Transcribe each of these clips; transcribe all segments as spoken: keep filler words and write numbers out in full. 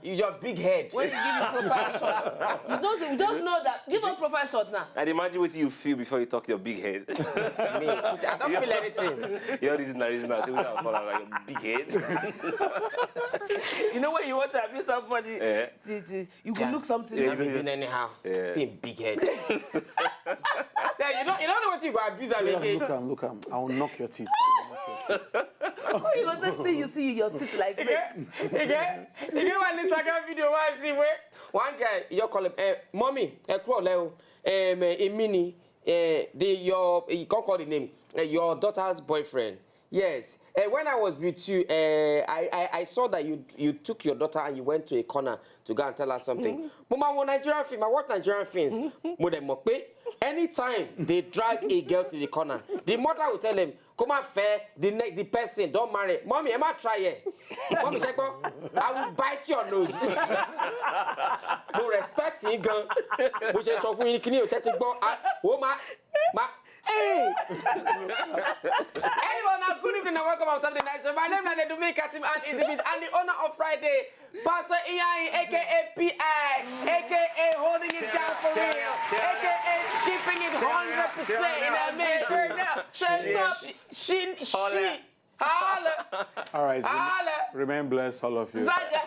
Your big head. When you give me profile shot, you don't, you don't know that. Give us profile shot now. I'd imagine what you feel before you talk your big head. Me, I don't feel anything. Your reason, reason, I say, without fall out like your big head. You know when you want to abuse somebody, yeah, see, see, you go look something. Yeah, you don't anyhow. Yeah. See big head. Yeah, you don't, you don't know what you go abuse am again. Look am, look am. I will knock your teeth. I will knock your teeth. Oh, you go say, see, you see your teeth like again, again. You get one Instagram video where I see where one guy, you call him, eh, mommy, eh, crawl, eh, um, eh, Imini, eh, the, your, you can't call the name, eh, your daughter's boyfriend. Yes. Eh, when I was with you, eh, I, I, I saw that you, you took your daughter and you went to a corner to go and tell her something. Mo máa wo Nigerian film, I watch Nigerian films. Mo dẹ̀ mọ̀ pé anytime they drag a girl to the corner, the mother will tell them, come and fair, the next, the person, don't marry. Mommy, am I try it? Mommy, check out. I will bite your nose. Mo respect you, gan. Mo ṣe sọ fún yín kí ni o tẹ́ ti gbọ́. Ah, wo ma, ma, hey! Anyone, now, good evening and welcome to the night show. My name is Nedumi Katim and Izibit and the owner of Friday, Pastor Iyayi, A K A P I, A K A holding it down for real, A K A keeping it one hundred percent in the mix. Turn up, turn up. She, she, she. Holla. All right. Holla. Remain blessed, all of you. Zaja.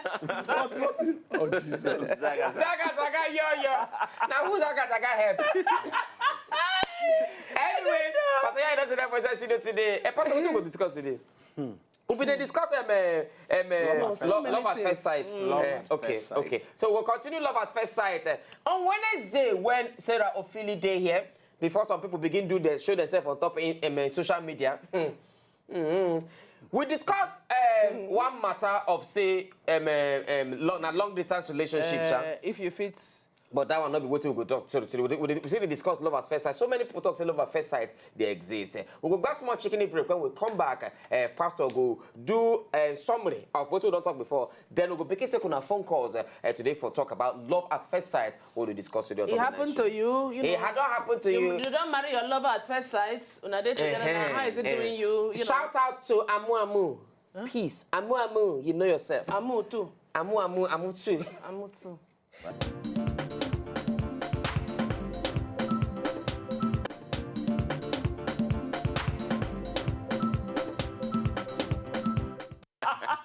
What, what is, oh, Jesus. Zaga, Zaga, yo, yo. Now, who's Zaga, Zaga help? Anyway, Pastor Iyayi doesn't have a studio today. Eh, Pastor, what we go discuss today? We been discuss um, uh, um, uh, love, so lo- many love at things. First sight. Mm. Love Eh, at okay, first sight. Okay. So we'll continue love at first sight uh, on Wednesday when Sarah Ofili day here. Before some people begin do the show themselves on top in um, uh, social media. Hmm. Mm-hmm. We discuss um, one matter of say um, uh, um, long, a long distance relationship, sir. Uh, if you fit But that one not be wetin we go talk. So today we, dey- we, dey- we still dey discuss love at first sight. So many people talk say love at first sight they exist. Eh, We go back small chicken break. When we come back, uh, Pastor go do a summary of what we don't talk before. Then we go begin take on our phone calls uh, uh, today for talk about love at first sight. What we discuss today. It happened to you, you know. It had not happened to you. You, you don't marry your lover at first sight. Una dey together now. How is it doing you? You know. Shout out to Amu Amu. Peace. Amu Amu, you know yourself. Amu too. Amu Amu, Amu too. Amu too.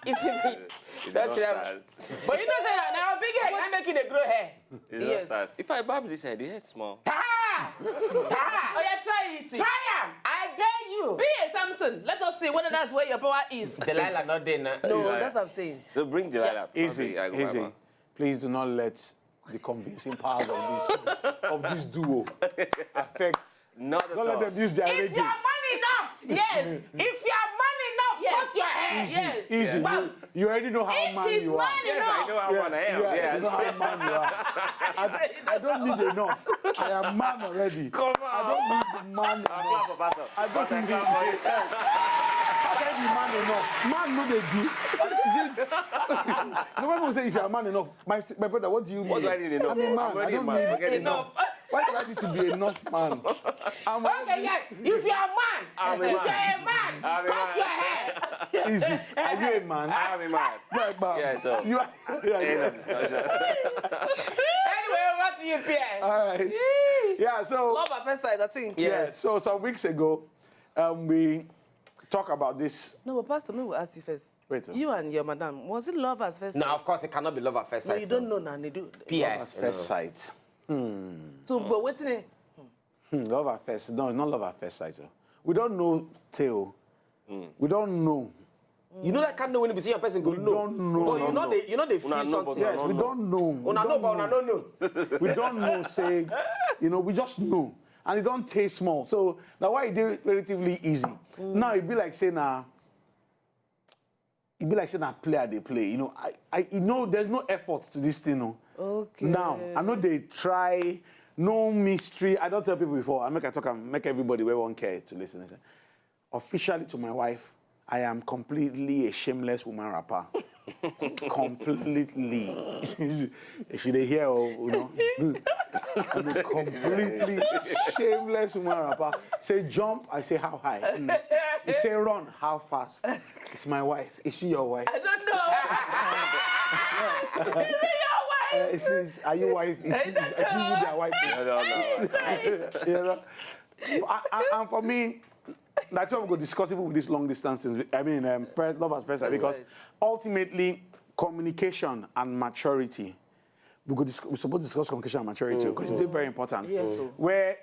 Is it? That's not sad. But you know say that now big head, I make it a grow hair. It's not sad. If I barb this head, the head small. Ta! Ta! Oh yeah, try it. Try am. I dare you. Be a Samson. Let us see whether that's where your power is. Delilah not there now. No, that's what I'm saying. So bring Delilah. Easy, easy. Please do not let the convincing powers of this of this duo affect. Not at all. Don't let them use their If you are man enough, yes. If you are man enough, yes, cut your hair. Yes. Easy. Bam. You, you already know how man you are. Yes, I know how man I am. Yes, you know how man you are. I, I don't need enough. I am man already. Come on. I don't need the man enough. Clap for Pastor. I don't need the man enough. Man no dey do. Is it? No, when people say if you are man enough, My, my brother, what do you mean? What do I need enough? I'm a man. I don't need enough. Why do I need to be enough man? I'm okay, yes. If you're a man, if you're a man, cut your hair. Easy. Are you a man? I am a man. Right, man. Yeah, so you are. Yeah, yeah. End of discussion. Anyway, over to you, Pierre. All right. Yeah, so love at first sight, I think. Yes. So some weeks ago, um, we talk about this. No, but Pastor, me will ask you first. Wait. You and your madam, was it love at first sight? No, of course, it cannot be love at first sight. No, you don't know now, they do. P I. Love at first sight. Hmm. So, but what's it? Hmm, love at first. No, it's not love at first sight. Oh. We don't know till. Hmm. We don't know. You know that kind of when you see a person go no. We don't know. But you know they, you know they feel something. Yes, we don't know. Una know, but una don't know. We don't know. Say, you know, we just know, and it don't taste small. So now why it dey relatively easy. Now it be like say now. E be like say na play I dey play. You know, I, I, you know, there's no effort to this thing. No. Okay. Now, I know they try, no mystery. I don't tell people before. I make I talk and make everybody where one care to listen. Officially to my wife, I am completely a shameless woman rapper. Completely. If you dey hear, oh, you know, I'm a completely shameless woman rapper. Say jump, I say how high. Mm. You say run, how fast? It's my wife. Is she your wife? I don't know. Is it your wife? Uh, is, is, are you wife? Is, she, is, is she you their wife? No, no, no. You know? I, I, and for me, that's why we go discuss even with these long distances. I mean, um, first, love at first sight, because ultimately, communication and maturity. We go dis- we supposed to discuss communication and maturity because it's very important. Yes, sir. Where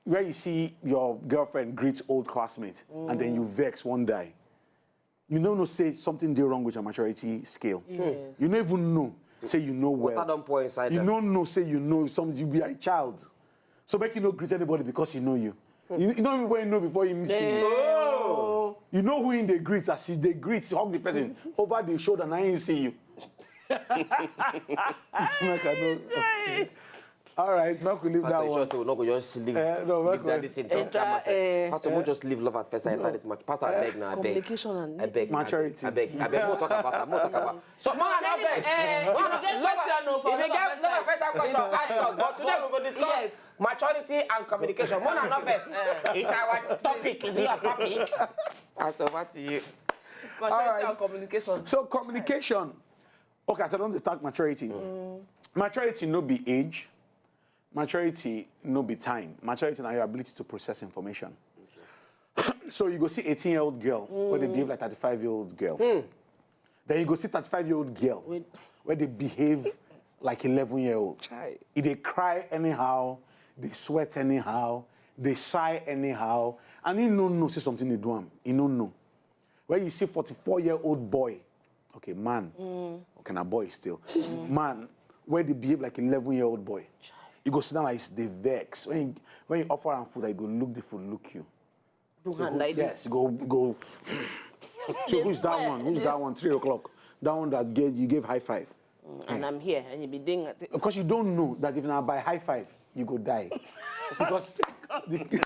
where you see your girlfriend greets old classmates and then you vex one day, you don't know say something dey wrong with your maturity scale. Yes. You don't even know say you know well. Water don pour inside You them. Don't know say you know something. You be a child. So make you no greet anybody because he know you. You, you don't even know before he miss you. Oh. You know who in the greet as he dey greet, hug the person over the shoulder, now he see you. Make I know. All right, make we leave Pastor, that you sure one. Say we no go just leave, Eh, no, leave make that we- this thing. Just Enter, come out. eh. Pastor, we just leave love at first sight. Enter this match. Pastor, I beg now, I beg. Communication and I beg. maturity. I beg. I beg. I beg. We'll talk about that. We'll talk about. So, man, I no vex. Eh, if you get question, no, for If you love get at love at first first sight question, ask us. But today we go discuss Yes. maturity and communication. Man, I no vex. It's our topic. It's your topic. Pastor, over to you. Maturity All right. And communication. So communication. Okay, so I don't start maturity. Maturity no be age. Maturity no be time. Maturity na your ability to process information. So you go see eighteen-year-old girl where they behave like thirty-five-year-old girl. Then you go see thirty-five-year-old girl Wait. Where they behave like eleven-year-old. Chai. If they cry anyhow, they sweat anyhow, they sigh anyhow, and you no know say something they do am. You no know. Where you see forty-four-year-old boy, okay, man, okay, na boy still, man, where they behave like eleven-year-old boy. You go sit down like this, they vex. When you, when you offer am food, I go look the food, look you. Do hand like Yes, this. You go go. So who's that one? Who's that one? Three o'clock. That one that gave you gave high five. And I'm here, and you be doing it. Because you don't know that if na by high five, you go die. Because the, the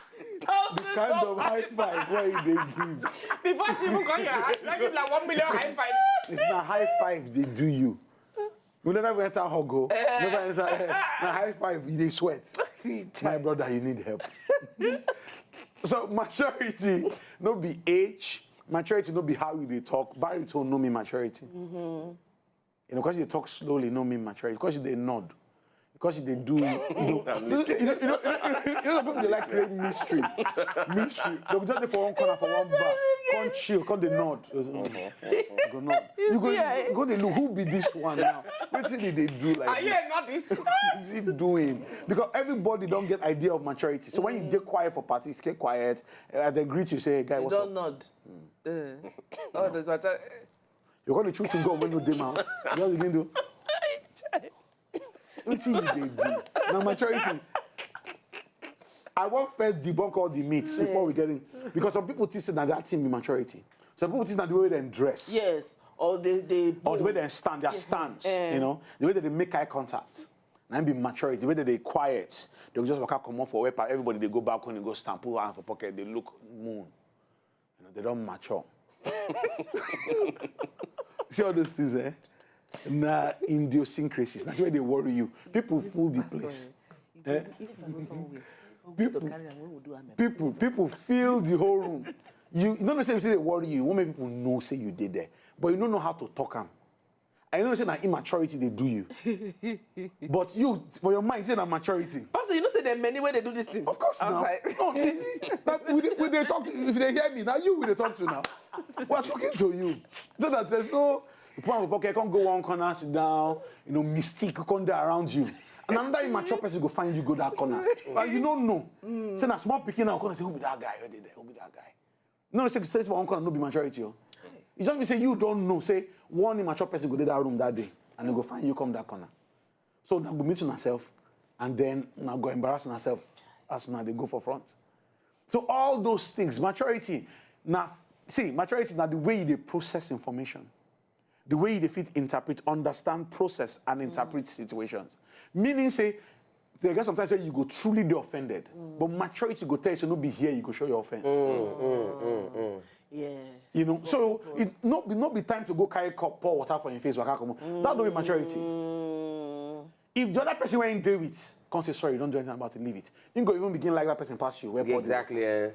kind of high five where you dey give. Before she even come your house, I give like one million high five. If na high five they do you. We never even enter hug o. Never enter. Eh, na high five you dey sweat. My brother, you need help. So maturity no be age. Maturity no be how you dey talk. Baritone no mean maturity. You know, because you talk slowly, no mean maturity. Because you dey nod. Because you dey do. You know, you know, you know, you know, you know, some people they like create mystery. Mystery. They go just dey for one corner for one bar. Come chill. Come dey nod. Go nod. You go, you go dey look. Who be this one now? Wetin dey dey do like Are you this? A nodist? What is he doing? Because everybody don't get idea of maturity. So when you get quiet for party, stay quiet. Uh, they greet you, say, "Hey, guy, You what's don't up?" Nod. Uh, oh, that's what I, You're going to chew to go when you dey mouth. What you gonna do? Wetin you dey do? Now maturity. I want first debunk all the myths before we get in, because some people think say na that thing be maturity. Some people think na the way they dress, yes. Or they, they or the way they stand, their stance, Eh. You know, the way that they make eye contact. Na be maturity. The way that they quiet, they go just walk out, come off for where everybody they go back when they go stand, put hand for pocket, they look moon. You know, they don't mature. See all those things, eh? Na idiosyncrasies. That's where they worry you. People fool the place. Eh? If I go somewhere, People- to carry am, we will do am. People, people fill the whole room. You, you don't know say they worry you. What make people know say you did there, but you don't know how to talk am. I know say na immaturity they do you. But you, for your mind, say na maturity. Also, you know, say there are many ways they do this thing. Of course, now. Outside. No, you see, that we, dey- we dey talk. If they hear me now, you will dey talk to now. We are talking to you, so that there's no. You put on the pocket, can't go one corner, sit down. You know, mystique can't dey around you. And another immature person go find you, go that corner. But you don't know. Say na small pikin now, corner say, "Who be that guy? Who be that guy?" No, say say for one corner, no be maturity. Oh. It's just me say you don't know. Say one immature person go to that room that day, and they go find you come that corner. So now go meet yourself, and then now go embarrass yourself as now they go for front. So all those things, maturity. Now, see, maturity now the way you dey process information. The way you fit interpret, understand, process, and interpret situations. Meaning say, there get sometimes say you go truly be offended, but maturity go tell you say no be here you go show your offense. Yeah. You know, so it no be no be time to go carry cup, pour water for your face, waka comot. That no be maturity. If the other person wey you dey with come say sorry, you don't do anything about it, leave it. You go even begin like that person pass you. Where Exactly. Eh.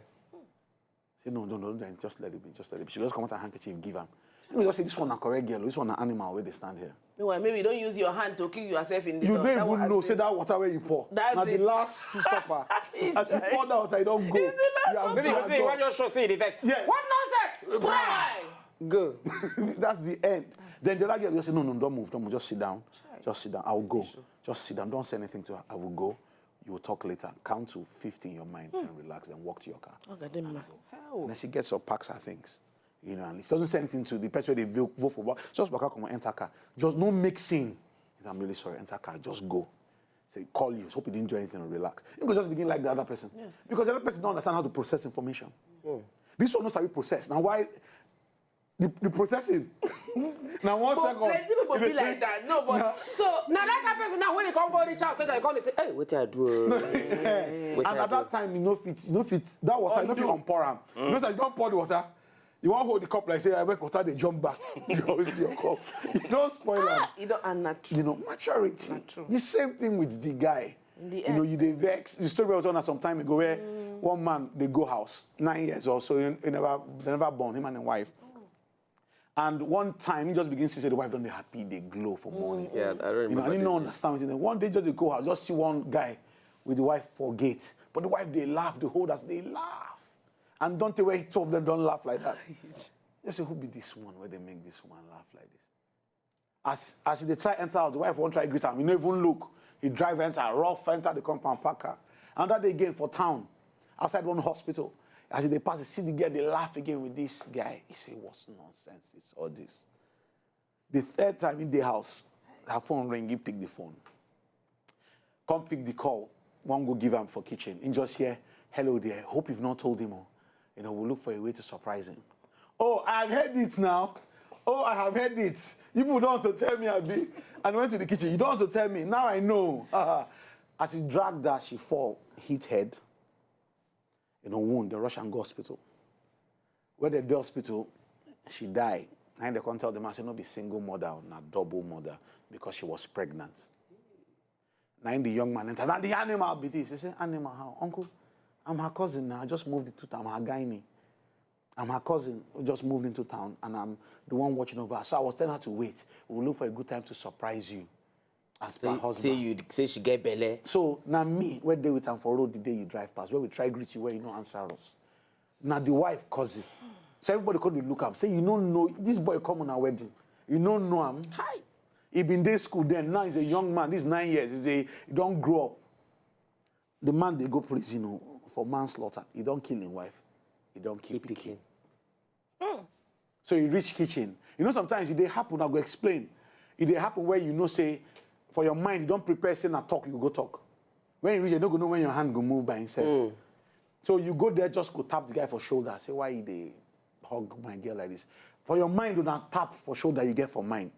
Say no, no, no, no, just let it be, just let it be. She just come out her handkerchief, give am. You go just say this one na correct girl, this one na animal wey dey stand here. Meanwhile, maybe you don't use your hand to kick yourself in the You door. Don't That even one know as say in- that water where you pour. That's Now the it. Last Supper. As you pour that water, you don't go. It's the last You have Supper. Maybe you Go. go say you want your show say the vex. Yes. What nonsense! Cry! Go. That's the end. Then the other girl just say, no, no, don't move, don't move, just sit down. Just sit down. I'll go. Just sit down. Don't say anything to her. I will go. You will talk later. Count to fifty in your mind and relax, then walk to your car. Okay, then ma. And then she gets up, packs her things. You know, and she doesn't say anything to the person where they vote vote for. But just walk out, come and enter car. Just no make scene. He say, I'm really sorry, enter car, just go. Say, call you. Hope you didn't do anything, relax. You go just begin like the other person. Yes. Because the other person don't understand how to process information. This one knows how you process. Now, why the, the processing? Now, one But second. Plenty people If be they like say- that. No, but so Now that kind person now when they come go reach house later, they come they say, hey, what I do? And at that time, you know fit, you know fit that water, you know fit Undo. Unpour am. You know, so you don't pour the water. You want hold the cup like say, I make water, they jump back. You always your cup. You don't spoil am. You don't and not You know, maturity. Not true. The same thing with the guy. In the You know, end. You dey vex. The story was on at some time ago where one man they go house nine years or so. He, he never, they never born him and his wife. And one time he just begins to say the wife don't dey happy, they glow for morning. Yeah, I don't You know, remember I didn't know this. Understand anything. One day just dey go house, just see one guy with the wife for gate, but the wife they laugh, the holders they laugh, and don't tell where two of them don't laugh like that. Just say who be this one where they make this one laugh like this? As as they try enter out, the wife won't try greet him. He no even look. He drive enter, rough enter the compound, park car. Another day again for town, outside one hospital. As they pass, he see the girl, they laugh again with this guy. He say, what's nonsense? It's all this. The third time in the house, her phone ring, he pick the phone. Come pick the call. One go give him for kitchen. He just hear, hello there. Hope you've not told him. Oh. You know, we'll look for a way to surprise him. Oh, I've heard it now. Oh, I have heard it. You people don't want to tell me, Abi. And went to the kitchen. You don't want to tell me. Now I know. As he dragged her, she fall, hit head. You know, wound. They rush and go hospital. Where they do hospital, she die. And they can't tell the man, say, no be single mother, not double mother, because she was pregnant. Now the young man enter. Now the animal be this. He say, animal how? Uncle, I'm her cousin now. I just moved into town. I'm her gynae. I'm her cousin who just moved into town, and I'm the one watching over her. So I was telling her to wait. We'll look for a good time to surprise you. As per Say, husband. Say you say she get belle. So now me, where day with am for road the day you drive past, where we try greet you, where you no answer us. Now the wife cousin. So everybody come dey look am. Say you no know this boy come on a wedding. You no know am. Hi. He been day school then. Now he's a young man. This nine years. He's a he don't grow up. The man they go prison oh, for manslaughter. He don't kill his wife. He don't kill Keep picking. So you reach kitchen. You know sometimes it dey happen. I go explain. It dey happen where you know say for your mind you don't prepare say na talk you go talk. When you reach, you don't go know when your hand go move by himself. So you go there just go tap the guy for shoulder. Say why you dey hug my girl like this. For your mind, una tap for shoulder you get for mind.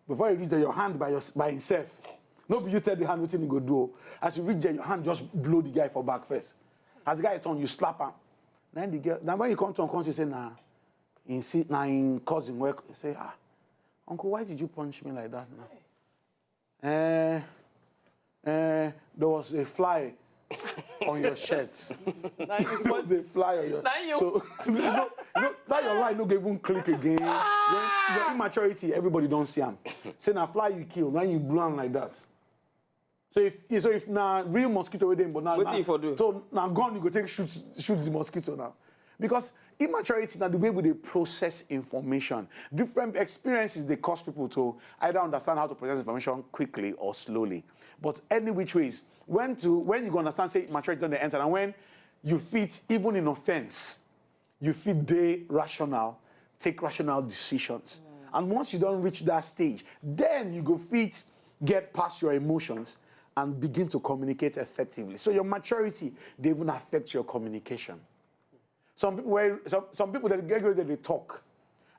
Before you reach there, your hand by your by himself. No be you tell the hand wetin he go do. As you reach there, your hand just blow the guy for back first. As the guy turn, you slap him. Then the girl, now when you come turn, come say, say nah, in see, nah in cousin work. Say ah, uncle, why did you punch me like that now? Eh, eh, there was a fly on your shirt. There was a fly on your Now you- So, you know, you know, that your line no go even click again. When your immaturity, everybody don't see him. Say na fly you kill, when you blow him like that. So if so if na real mosquito with them, but now Wetin you for do? So now gone you go take shoot shoot the mosquito now, because immaturity now the way we dey process information, different experiences they cause people to either understand how to process information quickly or slowly. But any which ways, when to when you go understand say maturity don dey enter and when you fit even in offense you fit dey rational, take rational decisions. And once you don't reach that stage, then you go fit get past your emotions and begin to communicate effectively. So your maturity, they even affect your communication. Some people, where some, some people that get where they talk,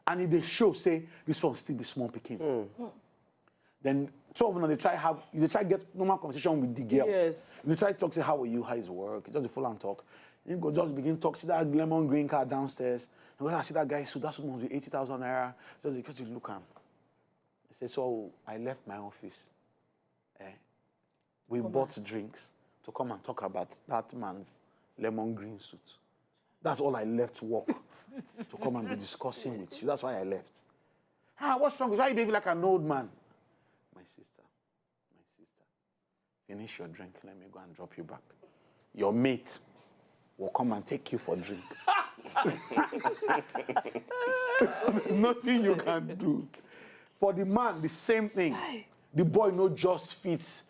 And e dey show say this one still be small pikin. Then two of them dey try have, they try get normal conversation with the girl. Yes. They try talk, say, "How are you? How is work?" Just the full and talk. You go just begin talk, see that lemon green car downstairs. And when I see that guy suit, that suit must be eighty thousand naira. Just because you look am. He say, "So I left my office. Eh? We bought drinks to come and talk about that man's lemon green suit. That's all I left work to come and be discussing with you. That's why I left." "Ah, what's wrong with you? Why you behave like an old man?" "My sister, my sister, finish your drink. Let me go and drop you back. Your mate will come and take you for drink." There's nothing you can do. For the man, the same thing. The boy no just fits.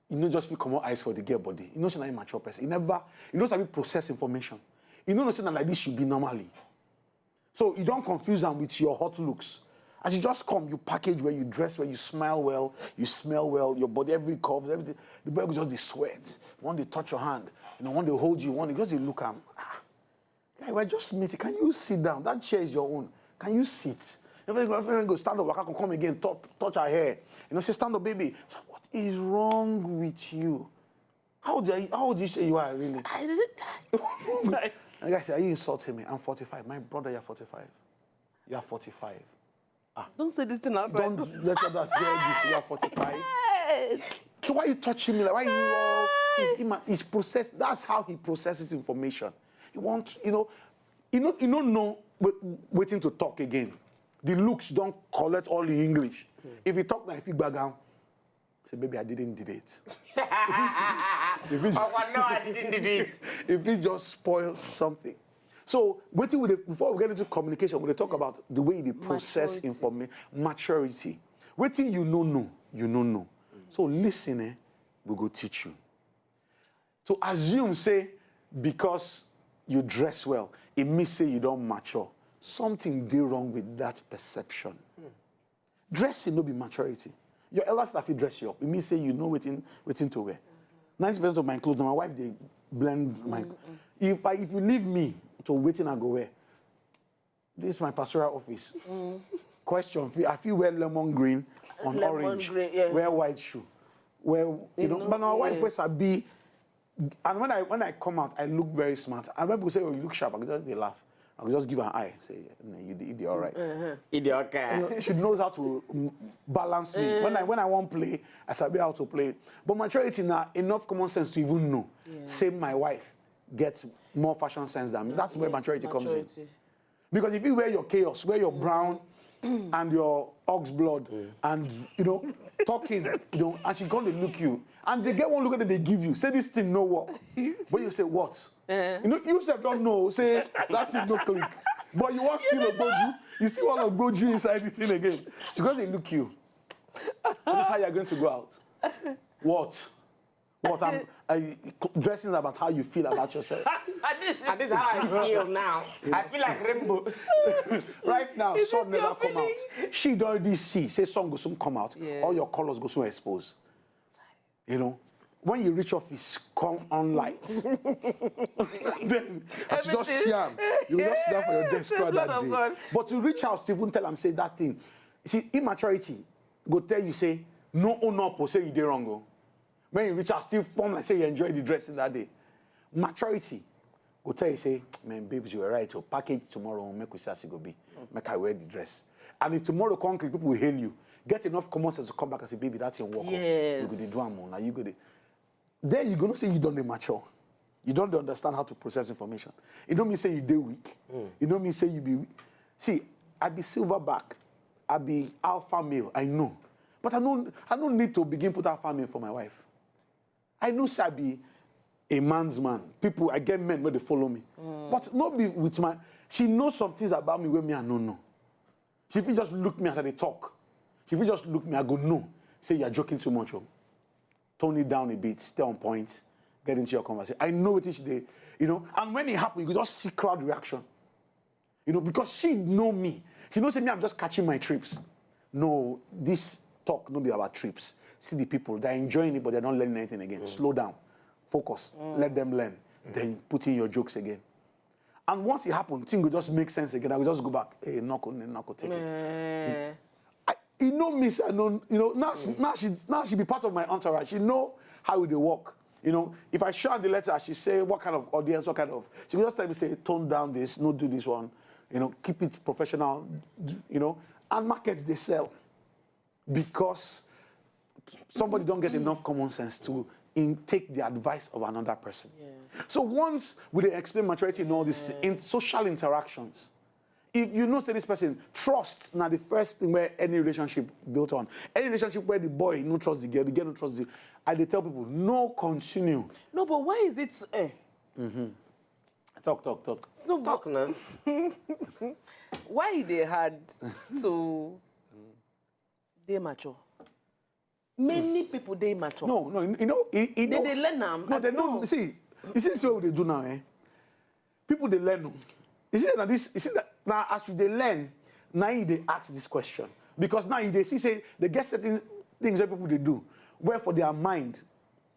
You no just fit comot eyes for the girl body. You know say na immature person. You never, you no sabi process information. You no know say na like this should be normally. So you don confuse am with your hot looks. As you just come, you package well, you dress well, you smile well, you smell well, your body, every curves, everything. The boy go just dey sweat. One dey touch your hand, you know, one dey hold you, one dey just dey look am. "Ah, guy, we're just meeting. Can you sit down? That chair is your own. Can you sit?" Everything go, everything go stand up, waka come, come again, touch, touch her hair. You know, say, "Stand up, baby." So what is wrong with you? How old, are you, how old do you say you are, really? I didn't die. And the guy said, "Are you insulting me? I'm forty-five." "My brother, you're forty-five. You're forty-five. Don't say this thing outside. Don't let others hear this. You're forty-five. So why you touching me? Like, why you all? It's, ima- it's process. That's how he processes information. He want, you know, you know, you don't know wait, waiting to talk again. The looks don't collect all the English. If you talk like, if you back down, say, "Baby, I didn't did it." If you, Oh, well, no, I didn't did it. If you just spoil something. So, waiting with the, before we get into communication, we dey talk about the way you process Maturity. Information, maturity. Waiting, you no know, you no know. So listen, eh, we go teach you. To assume say because you dress well, it means say you don't mature. Something dey wrong with that perception. Dressing no be maturity. Your elders that fit dress you up. It means say you know waiting, waiting to wear. Ninety percent of my clothes, now my wife they blend my. If I, if you leave me to waiting, I go wear. This is my pastoral office. Question: I feel wear lemon green on Lemon orange. Green, yeah. Wear white shoe. Wear, you know, know, but my wife yeah. Wears a be. And when I, when I come out, I look very smart. And when people say, "Oh, you look sharp," I just, they laugh. I just give an eye, say, "No, you, you did all right." Idiot. You know, she knows how to, mm, balance me. When I, when I want play, I sabi how to play. But maturity now, enough common sense to even know. Say my wife gets more fashion sense than me. That's where Yes, maturity comes in. Maturity. Because if you wear your chaos, wear your brown and your ox blood and, you know, talking, you know, and she come dey look you. And they get one look that they give you. Say this thing no work. But you say, "What?" You know, you sef don't know. Say that thing no click. But you want still a goju. You still want a goju inside the thing again. Because they look you. So this is how you're going to go out. What? What? I'm, I, dressing is about how you feel about yourself. And this is how I feel now. I feel like rainbow. Right now, sun never come out. She don't already see. Say sun go soon come out. Yes. All your colors go soon expose. You know, when you reach office, come on light. Then, as you just see am, you just sit down for your desk throughout that day. But to reach house, even tell am say that thing. You see, immaturity go tell you say, "No own up or say you dey wrong o." When you reach house, still form like say you enjoy the dressing that day. Maturity go tell you say, "Man, babes, you were right. Oh, package tomorrow, make we see as e go be. Make I wear the dress." And if tomorrow come click, people will hail you. Get enough common sense to come back and say, "Baby, that thing work. Oh. You go dey do am. Oh. Now you go dey." Then you go know say you don't dey mature. You don't dey understand how to process information. It don't mean say you dey weak. It don't mean say you be weak. See, I be silverback. I be alpha male. I know. But I don't, I don't need to begin put alpha male for my wife. I know say I be a man's man. People, I get men where they follow me. But not be with my, she knows some things about me where me I no know. She fit just look me as I dey talk. She fit just look me, I go know. Say you're joking too much. Oh. Tone it down a bit, stay on point, get into your conversation. I know what she dey, you know, and when it happen, you go just see crowd reaction. You know, because she know me. She know say me, I'm just catching my trips. No, this talk no be about trips. See the people, they're enjoying it, but they're not learning anything again. Slow down, focus, let them learn. Then put in your jokes again. And once it happened, thing go just make sense again. I will just go back. Hey, knuckle, knuckle, take it. I, you know me, say I know, you know, now she, now she, now she be part of my entourage. She know how it dey work. You know, if I show her the letter, she say, "What kind of audience? What kind of?" She go just tell me, say, "Tone down this, no do this one. You know, keep it professional." You know, and market dey sell because somebody don't get enough common sense to in take the advice of another person. So once we dey explain maturity and all this in social interactions, if you know say this person, trust na the first thing where any relationship built on. Any relationship where the boy no trust the girl, the girl no trust the, I dey tell people, no continue. No, but why is it? Eh, Talk, talk, talk. No, but Talk now. Why e dey hard to dey mature? Many people dey mature. No, no, you know, you, you They know, dey learn am. No, they don't. See, you see, see what they do now, eh? People dey learn. Oh. You see that this, you see that now as you dey learn, now you dey ask this question because now you dey see say they get certain things that people dey do where for their mind,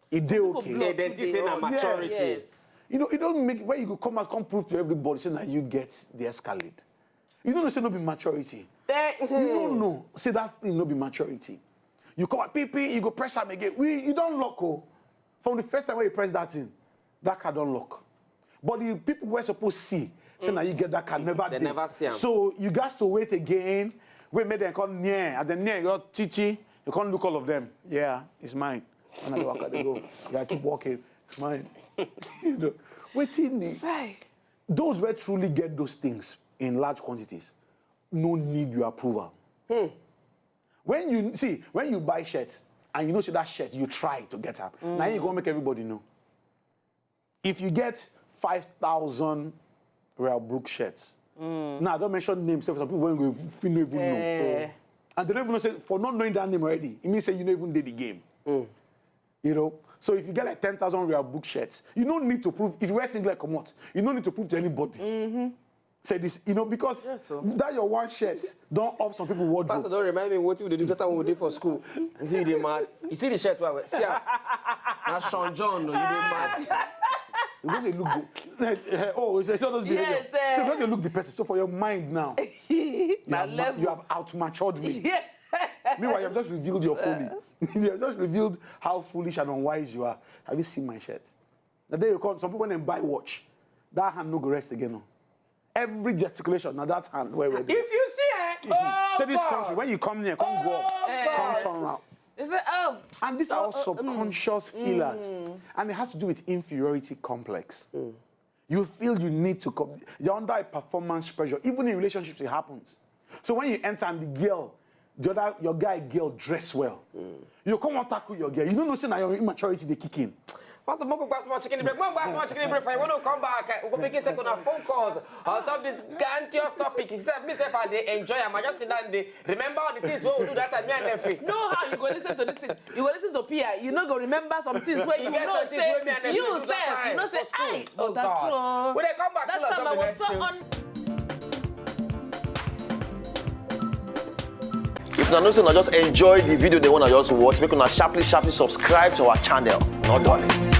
it dey okay. They then say na maturity. Yes. You know, it don't make where you go come out, come prove to everybody say now you get the escalade. You don't know say no be maturity. Eh, You don't know say that thing no be maturity. You come out, P P, you go press am again. We, you don't lock, oh. From the first time when you press that thing, that car don't lock. But the people were supposed to see, say now you get that car, never They dey. Never see am. So you got to wait again. Wait, make them come near, and then near your chichi, you can't look all of them. Yeah, it's mine. And I walk, they go. Yeah, I keep walking. It's mine. You know, waiting. Say, Those who truly get those things in large quantities no need your approval. When you see, when you buy shirts and you know see that shirt, you try to get up. Now you go make everybody know. If you get five thousand Real Brook shirts, now I don't mention names, some people when we feel no even know. And they don't even know say for not knowing that name already, it means say you don't even did the game. You know, so if you get like ten thousand Real Brook shirts, you don't need to prove. If you wear singlet, come out. You don't need to prove to anybody. Say this, you know, because Yes, sir. That your one shirt don't off some people wardrobe. Pastor don't remind me what we dey do that time we dey for school. You see the mad. You see the shirt we wear. See am. Na Sean John, no, you dey mad. It doesn't look good. Eh, eh, oh, it's, it's all those behavior. Yes, eh. So you don't look the person. So for your mind now, you, Na have, ma- level. You have outmatured me. Yeah. Meanwhile, you have just revealed your folly. You have just revealed how foolish and unwise you are. Have you seen my shirt? The day you come, some people when they buy watch, that hand no go rest again. No. Every gesticulation, now that hand, where where. If you see it, oh Say this God. Country, when you come near, come go up, Oh, come God. Turn around. They say, oh, And these are all subconscious feelers. And it has to do with inferiority complex. You feel you need to come. You're under a performance pressure. Even in relationships, it happens. So when you enter and the girl, the other, your guy girl dress well. You come and tackle your girl. You don't know say now your immaturity they kick in. Pastor Moko gba small chicken break. Moko gba small chicken break. For you want to come back, eh, we go begin take on our phone calls on top this grandiose topic. If you say me say I dey enjoy am, I just sit down dey remember all the things we do that time, me and Nefi. No, how you go listen to this thing? You go listen to P I. You no go remember some things where you get know some things say wey me and Nefi you do sef, that you know time say, for school. "Ay, Oh, oh, that God. one." We dey come back That still on time I top of the was so next show. Un- If una know say una just enjoy the video, they wanna just watch, make una sharply, sharply subscribe to our channel. No darling.